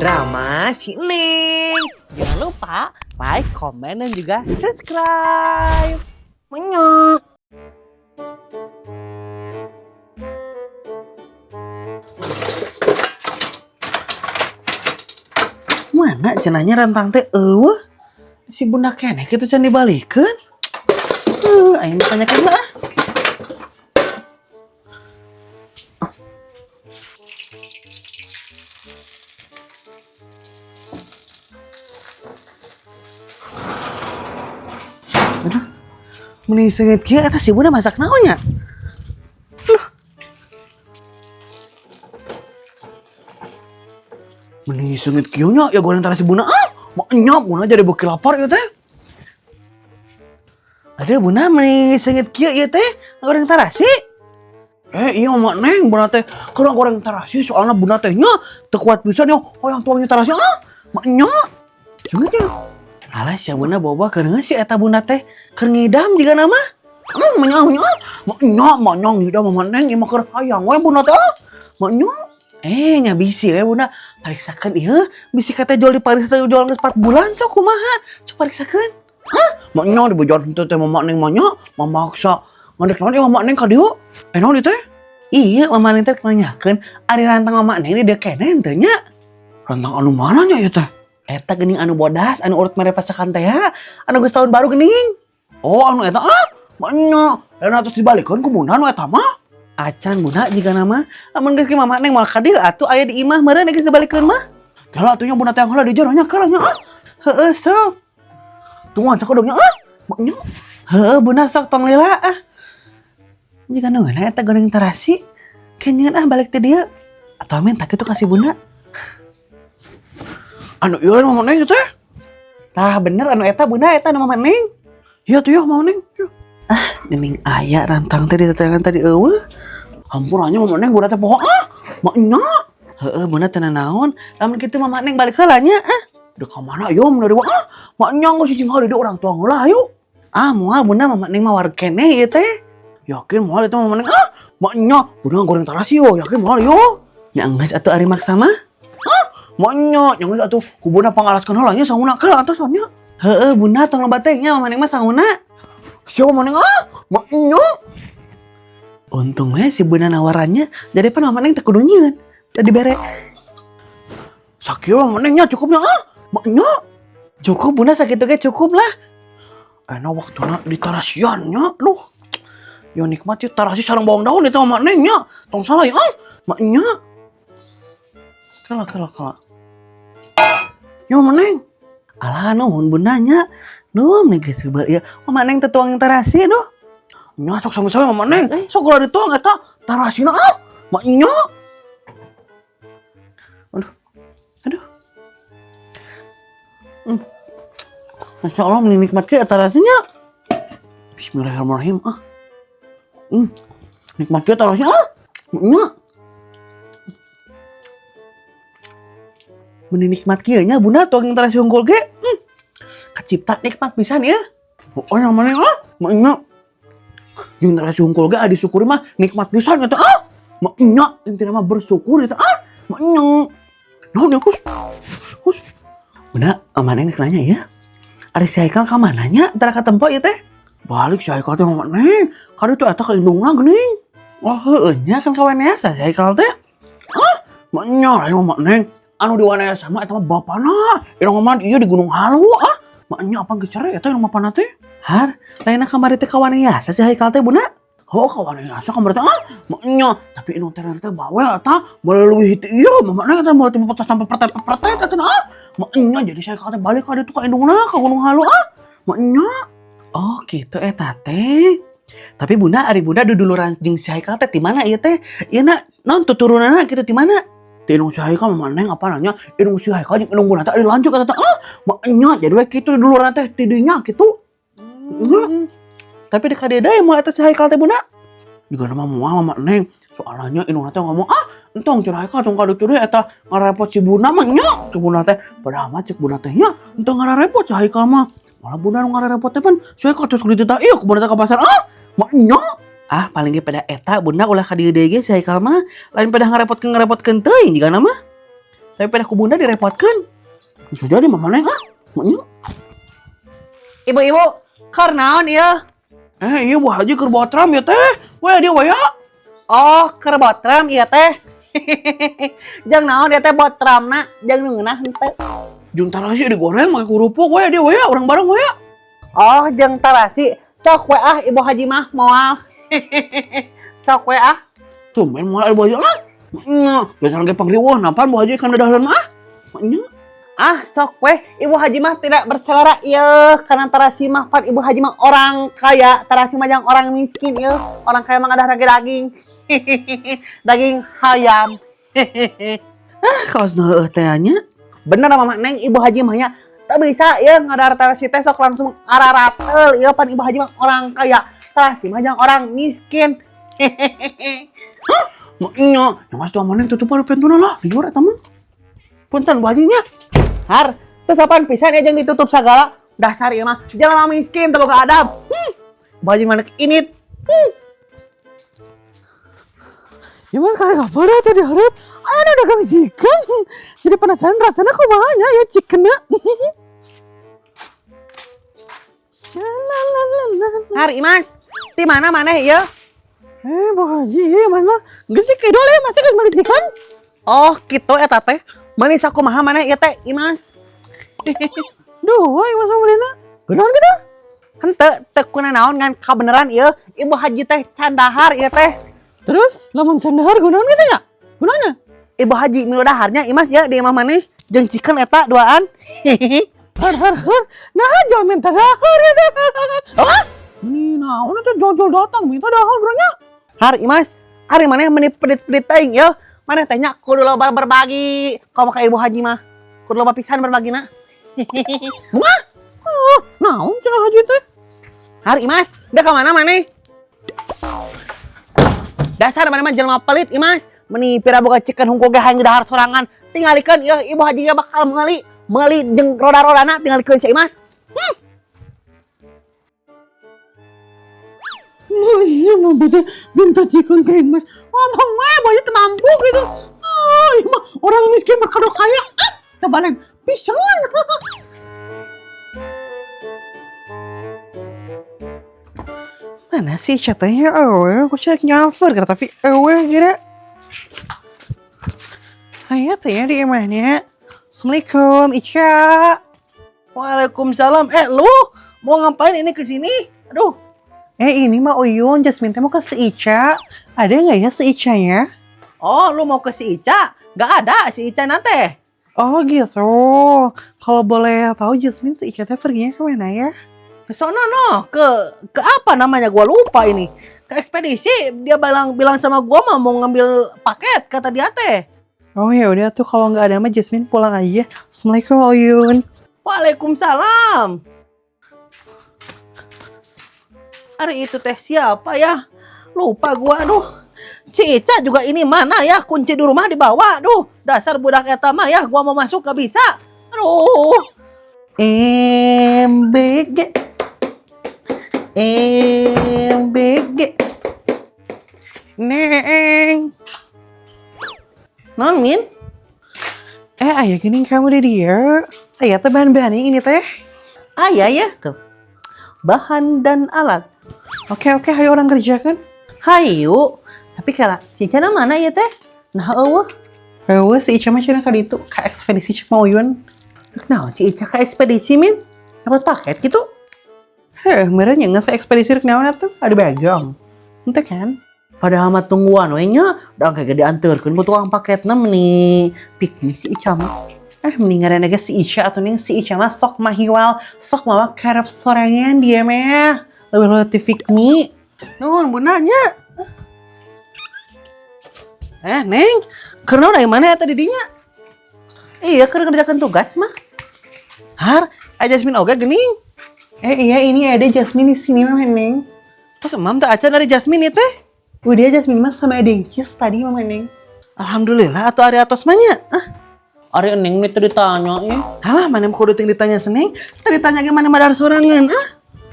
Drama si Neng. Jangan lupa like, komen, dan juga subscribe. Menyok. Mana cenah nya rantang teh euweuh? Si bunda keneh kitu can dibalikeun. Aing ditanyakeun mah ah. Aduh, meni seungit kieu eta si bunda masak naon nya? Aduh. Meni seungit kieu nya ya goreng tarasi bunda ah. Maknya bunda jadi beuki lapar ieu teh. Aduh bunda meni seungit kieu ieu teh goreng tarasi. Iya Mak Neng, bunda teh keur goreng tarasi soalna bunda teh nya teu kuat pisan nya hoyong tuangnya tarasi ah. Maknya seungit nya. Alah sia bunda boba keur si eta bunda teh keur ngidam jiga nama. Menyang nya. Maknya maknya ngidam Mak Neng ieu mah keur hayang we bunda teh. Maknya nya bisi we bunda pariksakeun ieu bisi kata jual di Paris teh jual geus 4 bulan sok kumaha? Sok pariksakeun. Hah? Maknya dibejan henteu teh Mama Neng mah nya mamaksa. Ngadek naon ieu Mama Neng ka dieu? Naon ieu teh? Iya, Mama Neng teh nanyakeun ari rantang Mama Neng di dieu keneh henteu nya? Rantang anu mana nya ieu teh? Eta geuning anu bodas, anu urut mere pasakan teh ya, anu geus tahun baru geuning. Oh, anu eta ah? Maknya, lain atos dibalikeun ku bunda anu eta mah? Acan bunda jiga nama, lamun geus ki Mama Neng moal ka dieu atuh aya di imah meureun geus dibalikeun mah. Kela atuh nya bunda teh heula di jero nya kela nya ah. Heueuh sok. Tungguan sakedeng nya ah. Maknya. Heueuh bunda sok tong lila ah. Jika nungguan eta goreng tarasi, kenyangan ah balik teh dia. Atau minta kitu kasih bunda. Anu ieu lain Mama Neng teh. Tah bener anu eta bunda eta anu Mama Neng. Iya tuh ya Mama Neng. Ah, geuning aya rantang teh diteteangan tadi eueuh. Hampura nya Mama Neng bunda teh poho ah. Maknya. Heueuh bunda teh nanaon? Lamun kitu Mama Neng balik heula nya ah. Dek ka mana ieu mun dari ah? Maknya geus cicing heula di orang tua heula ayo. Ah moal bunda Mama Neng mah wareg keneh ieu teh. Yakin moal itu Mama Neng ah? Maknya bunda goreng tarasi yo, yakin moal yo. Nya geus atuh ari maksa mah. Ah, maknya nya geus atuh ku bunda pangalaskeun heula nya sanguna heula atuh nya. Heueuh bunda tong loba teh nya Mama Neng mah sanguna. Siapa Mama Neng ah? Maknya. Untung we si bunda nawarannya jadi pan Mama Neng teu kudu nyieun. Da dibere. Sakieu Mama Neng nya cukupnya ah? Maknya. Cukup bunda sakitu ge cukup lah. Enak waktuna di tarasian nya luh. Yo nikmat ya tarasi sareng bawang daun itu Mama Neng nya. Tong salah ya ah. Maknya. Kela kela kela. Yo Mama Neng. Alah nuhun bunda nya. Nuh meni geus heubeul ieu. Mama Neng teh tuang tarasi duh. Nya sok sami-sami Mama Neng. Sok ulah dituang eta tarasina ah. Maknya. Aduh. Aduh. Masya Allah meni nikmat ke tarasinya. Bismillahirrahmanirrahim ah. Nikmat ke tarasinya ah. Maknya. Meni nikmat kieu nya bunda tuang tarasi unggul ge. Kacipta nikmat pisan ya. Oh yang mana ah? Maknya. Jeung tarasi unggul ge disyukuri mah nikmat pisan eta ah. Maknya intina mah bersyukur eta ah. Maknya. Naon ya Kus? Kus. Bunda, mana ini nanya ya? Ari si Haikal ka mana nya? Tara katempo ieu teh? Balik si Haikal teh Mama Neng. Kadi tuh eta ka indungna geuning. Oh heueuh nya kan ka Wanayasa si Haikal teh. Hah? Maknya lain Mama Neng. Anu di Wanayasa mah eta mah bapana. Indung mah ieu di Gunung Halu ah. Maknya apa geus cerai eta indung bapana teh? Har, lainna kamari teh ka Wanayasa si Haikal teh bunda? Oh ka Wanayasa kamari teh ah. Maknya tapi indung teh teh bawel eta moal leuwih ti ieu Mama Neng eta moal ti pepetas sampai pertet-pertet eta ah. Maknya jadi saya kata balik ka ditu ka indungna ka Gunung Halu ah. Maknya. Oh gitu eta teh. Tapi bunda ari bunda duduluran jeung si Haikal teh ti mana ieu teh? Ieu na naon tuturunanna kitu ti mana? Ti indung si Haikal Mama Neng apa nanya? Indung si Haikal jeung indung bunda teh ari lanjut eta teh ah. Maknya jadi we kitu duduluran teh ti dinya kitu. Tapi di ka dieu deui moal eta si Haikal teh bunda. Jiga nama moal Mama Neng. Soalnya indungna teh ngomong ah entong cenah Haikal tong ka ditu deui eta ngarepot si bunda mah nya. Cek bunda teh padahal mah cek bunda teh nya entong ngarepot si Haikal mah. Malah bunda nu ngarepot teh pan si Haikal terus dititah ieu ku bunda teh ka pasar ah. Maknya. Ah paling ge pada eta bunda ulah ka dieu deui ge si Haikal mah lain pada ngarepotkeun ngarepotkeun teuing jiga nama. Tapi pada ku bunda direpotkeun. Bisa jadi mama neng ah. Maknya. Ibu-ibu, keur naon ieu? Eh, iya Bu Haji keur botram ya teh. Weh dia we ya. Oh, keur botram ieu teh. Jang naon ieu teh botramna, jang nu ngeunah henteu? Jeung tarasi digoreng make kerupuk we dia we ya, urang bareng we ya. Oh, jeung tarasi. Sok we ah, Ibu Haji mah moal. Sok we ah. Tuh main moal Bu Haji ah. Nya, dasar ge pangriweuh napan Bu Haji kana dahareun mah. Nya. Ah, sok weh, Ibu Haji mah tidak berselera ieu karena tarasi mah pan Ibu Haji mah orang kaya, tarasi mah jang orang miskin ieu. Orang kaya mah ngadahar ge daging. Daging hayam. Ah, kaos nu heueuh teh nya. Bener Mama Neng, Ibu Haji mah nya teu bisa ieu ngadahar tarasi teh sok langsung araratel ieu, pan Ibu Haji mah orang kaya. Tarasi mah jang orang miskin. Nya, yang mas tuh maneh tutup pada pentuna lah, lieur eta mah. Punten Bu Haji nya. Har, teu sopan pisan ya jeung ditutup sagala. Dasar ieu mah jelema miskin teu boga adab. Bu Haji mana init. Ya mah karek apa dah tadi harap ada dagang chicken. Jadi penasaran rasanya kumaha nya ya chickennya. Har, Imas, di mana maneh ieu? Eh, Bu Haji, iya mas mah geus sih kidul ya masih geus meuli chicken. Oh, gitu eta teh. Meuli sakumaha maneh ieu teh, Imas? Duh, mas mah meulina. Kunaon gitu? Henteu, teu kuna naon ngan kabeneran ieu Ibu Haji teh can dahar ieu teh. Terus lamun can dahar kunaon gitu nya? Kunaonnya? Ibu Haji milu daharnya Imas ya di imah maneh jeung chicken eta duaan. Har har har. Nah, jangan minta dahar ya teh. Ah? Ini naon teh jol-jol datang minta dahar beranya. Har Imas, ari maneh meni pedit-pedit teuing ieu. Maneh teh nya kudu loba berbagi. Komo ka Ibu Haji mah kudu loba pisan berbagina. Bunga? Oh, naon cenah haji teh? Har Imas, udah ka mana maneh? Dasar maneh mah jelema pelit Imas. Meni pira boga chicken hungkul ge hayang didahar sorangan. Tingalikeun ieu Ibu Haji ge bakal meuli. Meuli jeung roda-rodana, tingalikeun si Imas. Maknya mau beda minta chicken ke Mas. Ngomong we, boy teu mampu gitu. Ah, ieu mah orang miskin berkado kaya. Ah, terbalik pisan. Mana sih chatnya ewe? Aku cari nyamper gitu, tapi ewe gitu. Ayo teh ya di imahnya. Assalamualaikum, Ica. Waalaikumsalam. Eh, lu mau ngapain ini ke sini? Aduh, Eh, ini mah Uyun, Jasmine teh mau ke si Ica. Ada nggak ya si Ica-nya? Oh, lu mau ke si Ica? Gak ada si Ica nate. Oh gitu. Kalau boleh tahu Jasmine si Ica teh perginya kemana ya? Ke sono no, ke apa namanya gua lupa ini. Ke ekspedisi, dia bilang bilang sama gua mah mau ngambil paket kata dia teh. Oh ya udah tuh kalau nggak ada mah Jasmine pulang aja. Assalamualaikum Uyun. Waalaikumsalam. Ari itu teh siapa ya? Lupa gua, aduh. Si Ica juga ini mana ya? Kunci di rumah dibawa. Aduh, dasar budak eta mah ya, gua mau masuk gak bisa. Aduh. MBG. MBG. Neng. Non, Min? Eh ayah gini kamu di dia. Ayah teh bahan-bahannya ini teh. Ayah ya tuh. Bahan dan alat. Oke oke, ayo urang kerjakan. Hayu. Tapi kala si Ica na mana ya teh? Nah, euweuh. Euweuh si Ica mah cenah ka ditu ka ekspedisi cek mau Uyun. Nah, si Ica ke ekspedisi, Min. Dapat paket gitu. Heh, meureun nya geus ekspedisi rek naon atuh? Ada bagong. Henteu kan? Padahal mah tungguan we nya, da kayak dianterkeun ku tukang paketna meni piknik si Ica mah. Eh, mendingan ge si Ica atau nih si Ica mah sok mahiwal, sok mawa karep sorangan dia mah. Lebih lebih ti pick me. Nuhun bundanya. Eh, Neng, keur naon dari mana eta di dinya? Iya, keur ngerjakan tugas mah. Har, eh Jasmine oge geuning. Eh iya ini ada Jasmine di sini mah Neng. Terus emam teh acan dari Jasmine ieu teh. Udah Jasmine mah sama Dencis tadi mama Neng. Alhamdulillah atau ari atos mah nya. Ah. Ari Neng nih teu ditanya eh. Halah, mana kudu ting ditanya seneng? Teu ditanya ge mana madar sorangan ah.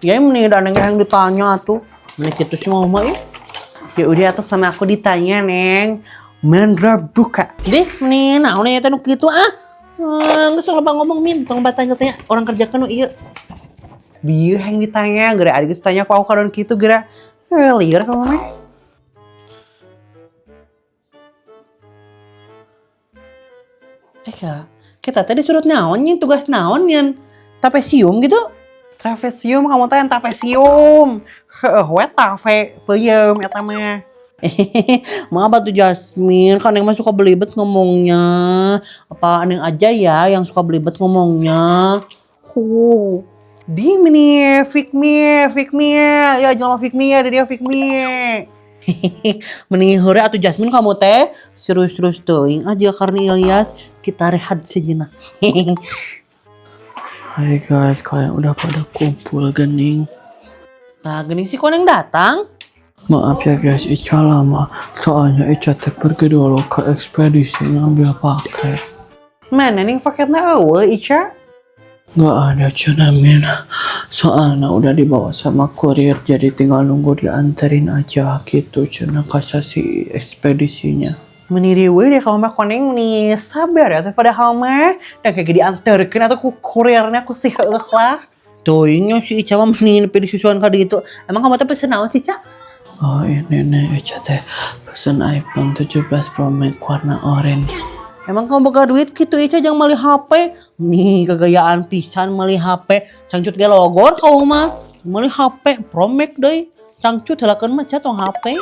Ya mending da Neng yang ditanya tuh. Mending kitu sih mah eh. Ya udah atas sama aku ditanya Neng. Mandrabuka. Deh, nih naon eta nu kitu ah. Geus loba ngomong min, tong batanya-tanya orang kerjakan nu ieu. Bieu yang ditanya, geura ari geus tanya ku aku kadon kitu geura. Eh, lieur kamu mah. Eh, Kak, kita tadi disuruh naon nyin, tugas naon nyin? Tapesium gitu? Trapesium kamu teh trapesium. Heuh we tafe peuyeum eta mah. Maaf atuh Jasmine, kan Neng mah suka belibet ngomongnya. Apa Neng aja ya yang suka belibet ngomongnya? Huh. Di meni fik me, fik me. Ya jelema fik me ya dia fik me. Mending heureuy atuh Jasmine kamu teh serius-serius teuing aja karena Ilyas kita rehat sejenak. Hai guys, kalian udah pada kumpul gening. Nah, gini sih koneng datang. Maaf ya guys, Ica lama. Soalnya Ica teh pergi dulu ke ekspedisi ngambil paket. Mana nih paketnya eueuh Ica? Gak ada cenamin. Soalnya udah dibawa sama kurir, jadi tinggal nunggu dianterin aja gitu cenah kasasi ekspedisinya. Meni riweuh deh kamu mah koneng nih sabar ya teh padahal mah dan kayak diantarkeun atau ku kurirnya ku si heueuh lah. Teuingnya si Ica mah mending nepi disusuan ka ditu. Emang kamu teh pesen naon sih, Ca? Oh ini nih Ica teh pesen iPhone 17 Pro Max warna orange. Emang kamu boga duit gitu Ica jangan beli HP. Nih kegayaan pisan beli HP. Cangcut ge logor kamu mah. Beli HP Pro Max deui. Cangcut helakeun mah Ca tong HP.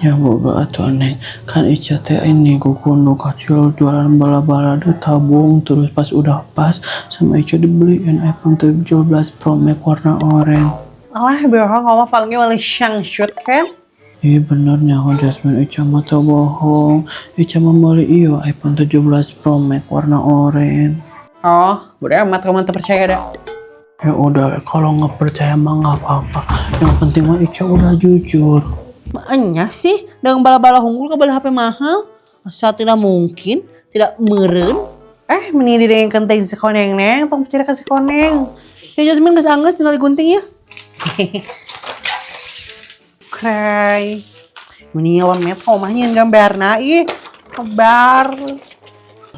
Ya boga atuh neng, kan Ica teh ini kuku kecil jualan bala-bala deh tabung terus pas udah pas sama Ica dibeliin iPhone 17 Pro Max warna orange. Alah bohong kamu mah palingnya malah syangshut kan? Iya bener nyaho Jasmine, Ica mah teu bohong. Ica mah meuli iyo iPhone 17 Pro Max warna orange. Oh, bodo amat kamu teu percaya dah. Ya udah kalau nggak percaya mah nggak apa-apa. Yang penting mah Ica udah jujur. Makanya sih dengan bala-bala hunggul ke beli HP mahal. Masa tidak mungkin, tidak meren. Eh, meni didengkeun teh si koneng neng, tong percaya ka si koneng. Ya Jasmine geus anggeus tinggal digunting ya. Cry. Meni lemet kamu mah nyieun gambarna ih. Kabar.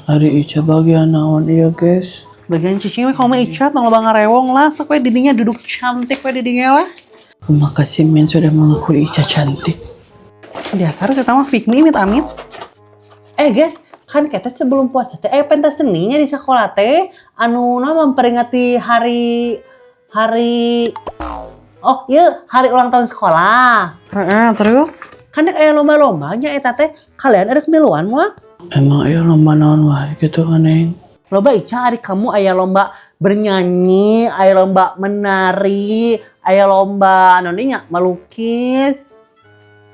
Hari Ica bagian naon iya guys. Bagian cici we kamu mah Ica tong loba ngarewong lah, sok we didinya duduk cantik we didinya lah. Makasih Min sudah mengakui Ica cantik. Dasar saya mah fik me amit amit. Eh guys, kan kita sebelum puasa teh pentas seninya di sekolah teh anu na memperingati hari hari oh iya hari ulang tahun sekolah. Heeh, terus Kan dek aya lomba-lombanya eta teh kalian ada miluan moal? Emang iya lomba naon wae gitu aneh. Lomba Ica hari kamu aya lomba bernyanyi, aya lomba menari, aya lomba naon deui nya melukis.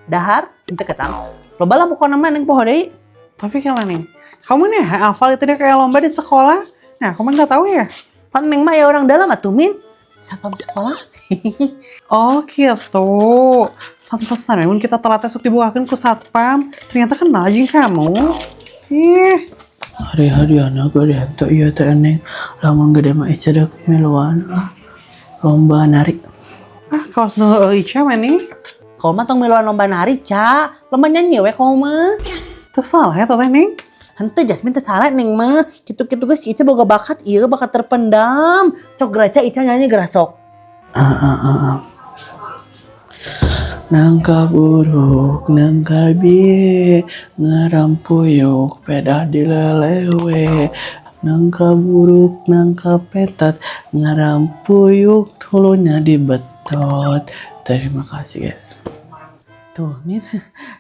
Dahar, henteu ketang. Loba lah pokokna mah neng poho deui. Tapi kalau nih, kamu nih hafal itu dia kayak lomba di sekolah. Nah, aku mah nggak tahu ya. Pan neng mah ya orang dalam atuh min. Satpam sekolah. Oh gitu. Pantesan memang kita telat esok dibukakan ku satpam. Ternyata kenal jeung kamu. Ih, Hari hadiahna gede henteu ieu teh neng. Lamun gede mah Ica dek miluan ah. Lomba nari. Ah kaos nu Ica mah nih. Kau mah tong miluan lomba nari, Ca. Lomba nyanyi we kau mah. Terus salah ya teteh neng. Henteu Jasmine teh salah neng mah. Kitu-kitu geus si Ica boga bakat ieu bakat terpendam. Cok geraca Ica nyanyi gerasok. Ah, ah, ah, ah. Nangka buruk, nangka bie, ngarampuyuk, pedah dilelewe. Nangka buruk, nangka petot, ngarampuyuk, tulunya dibetot. Terima kasih guys. Tuh, Min.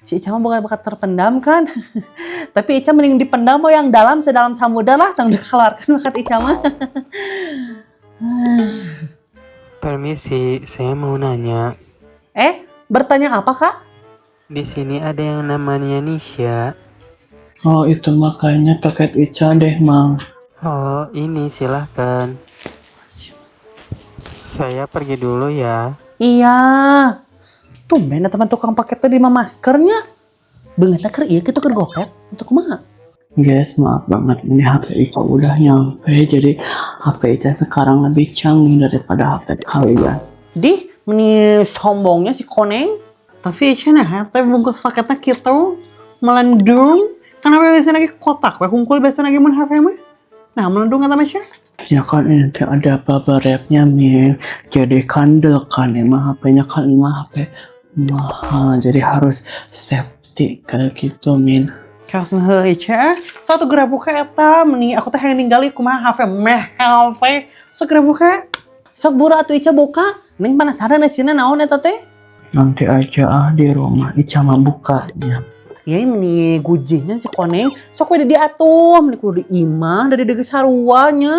Si Ica mah bukan bakat terpendam kan. Tapi Ica mending dipendam mau yang dalam sedalam samudra lah tong dikeluarkan bakat Ica mah. Permisi, saya mau nanya. Eh, bertanya apa, Kak? Di sini ada yang namanya Nisha. Oh itu makanya paket Ica deh mang. Oh, ini silahkan. Saya pergi dulu ya. Iya. Tumben teman tukang paket tadi mah maskernya. Beungeutna keur ieu kitu keur gopet. Untuk kumaha? Guys, maaf banget ini HP Ica udah nyampe, jadi HP Ica sekarang lebih canggih daripada HP kalian. Dih, meni sombongnya si koneng. Tapi Ica nah teh bungkus paketnya gitu. Melendung? Kenapa biasanya lagi kotak we hungkul biasanya lagi mun HP mah? Nah, melendung kata Masya. Ya kan ini teh ada bubble wrapnya, Min. Jadi kandel kan, emang HP-nya kan emang HP mahal. Jadi harus safety kayak gitu, Min. Kaos heuh Ica. Satu geura buka eta, mending aku teh hayang ningali kumaha HP mehel teh. Sok geura buka. Sok buru atuh Ica buka. Neng penasaran isina naon eta teh? Nanti aja ah di rumah Ica mah bukanya. Ya ini gujihnya si koneng. Sok we di atuh, meni kudu di imah dari deui sarua nya.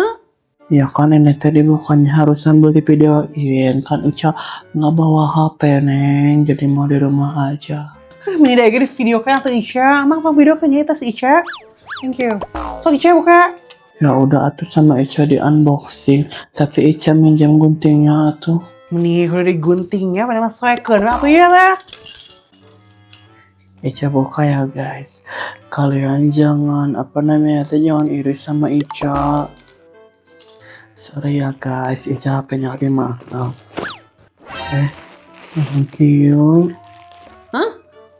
Ya kan ini tadi bukannya harus sambil di videoin kan Ica nggak bawa HP, Neng, jadi mau di rumah aja. Hah, meni da di video kan atuh Ica. Emang apa video kan jadi tas Ica? Thank you. Sok Ica buka. Ya udah atuh sama Ica di unboxing, tapi Ica minjam guntingnya atuh. Meni kudu diguntingnya pada mas soekeun atuh ieu teh. Ica buka ya guys. Kalian jangan apa namanya tuh, jangan iri sama Ica. Sorry ya guys, Ica HP-nya lagi mahal. Eh, thank you. Hah?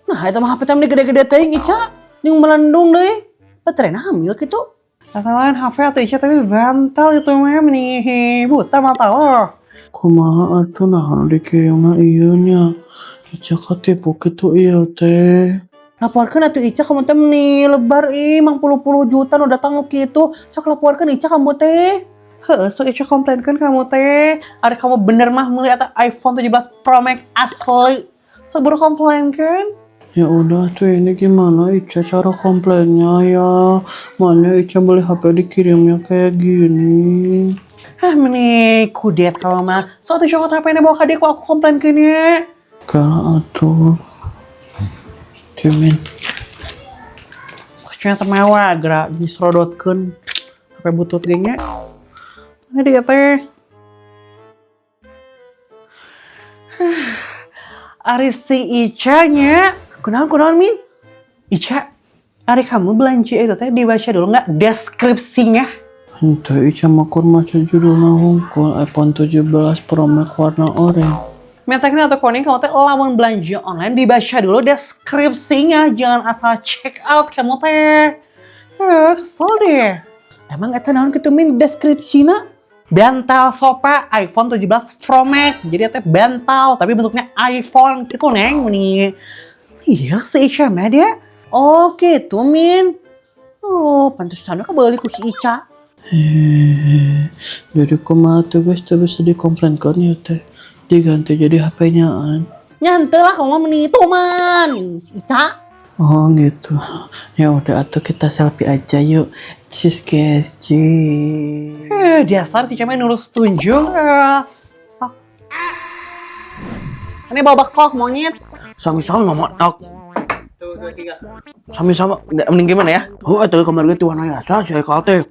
Nah, eta mah HP teh meni gede-gede teuing Ica. Ning melendung deui. Baterainya hamil gitu. Lain HP atau Ica tapi bantal itu mah meni buta mata lo. Kumaha atuh, nah anu dikirimna ieu nya. Ica katipu kitu ieu teh. Laporkeun atuh Ica, kamu teh meni lebar ih, mang puluh-puluh juta nu datang nu kitu. Sok laporkeun Ica kamu teh. Heeh, sok Ica komplainkeun kamu teh. Ari kamu bener mah meuli eta iPhone 17 Pro Max asli. Sok buru komplainkeun. Ya udah tuh, ini gimana Ica cara komplainnya ya? Mana Ica beli HP dikirimnya kayak gini. Hah, meni kudet kamu mah. Sok tuh cokot HP ini bawa ka dieu ku aku komplainkeun nya. Kalau atuh. Timin. Ternyata mewah gerak diserodotkeun HP butut ge nya. Ini dia teh. Ari si Ica nya. Kunaon kunaon, Min? Ica, ari kamu belanja itu teh dibaca dulu nggak deskripsinya? Henteu, Ica mah kur maca judulna hungkul, iPhone 17 Pro Max warna oranye. Meteknya atau kuning, kamu teh lamun belanja online dibaca dulu deskripsinya, jangan asal check out kamu teh. Eh, kesel deh. Emang eta naon kitu, Min, deskripsina? Bantal sofa iPhone 17 Pro Max. Jadi teh bantal tapi bentuknya iPhone gitu, Neng. Nih. Iya si Ica mah dia. Oh gitu, Min. Oh, pantesan kebeli ku si Ica. Hehehe. Jadi kumaha tuh guys, tuh bisa dikomplainkan ya teh. Diganti jadi HP-nya an. Nya henteu lah, kamu mah mending itu man. Ica. Oh gitu. Ya udah atau kita selfie aja yuk. Cheese guys, cheese. Eh, dasar si Ica mah nurus tunjuk. Eh, sok. Ini bawa bekok monyet. Sami-sama mama tak. Sami-sama. Nggak, mending gimana ya? Oh, itu kemarin itu warna biasa si Haikal teh.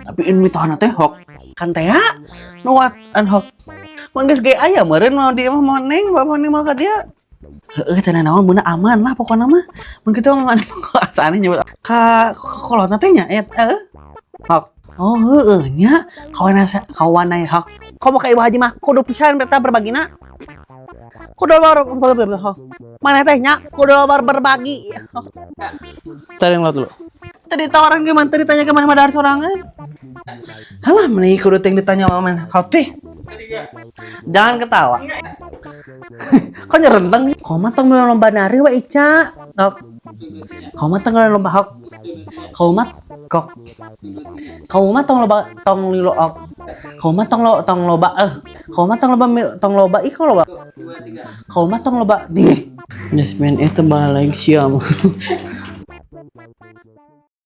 Tapi ini tahan teh hok. Kan teh ya. Nu an hok. Mun geus ge aya meureun mau di mah mau neng, bapak neng mau ka dia. Heeh, teh naon beuna aman lah pokokna mah. Mun kitu mah mana kok asa aneh nyebut ka kolotna teh nya eta. Hok. Oh heeh nya, kawan kawan hok. Komo ka Ibu Haji mah kudu pisan beta berbagina. Kudu bar mana teh nya kudu bar berbagi. Cari yang dulu. Tadi tawaran gimana? Tadi ditanya gimana madar sorangan? Halah, meni kudu teh ditanya mama hati. Jangan ketawa. Kok nyerenteng? Kau mah tong lomba nari wa Ica. Hok. Kau mah tong lomba hok. Kau mah kok. Kau mah tong loba tong lilo ok. Kau mah tong lo tong loba eh. Kau mah tong loba tong loba ih kau loba. Kau mah tong loba di. Jasmine itu balik siam.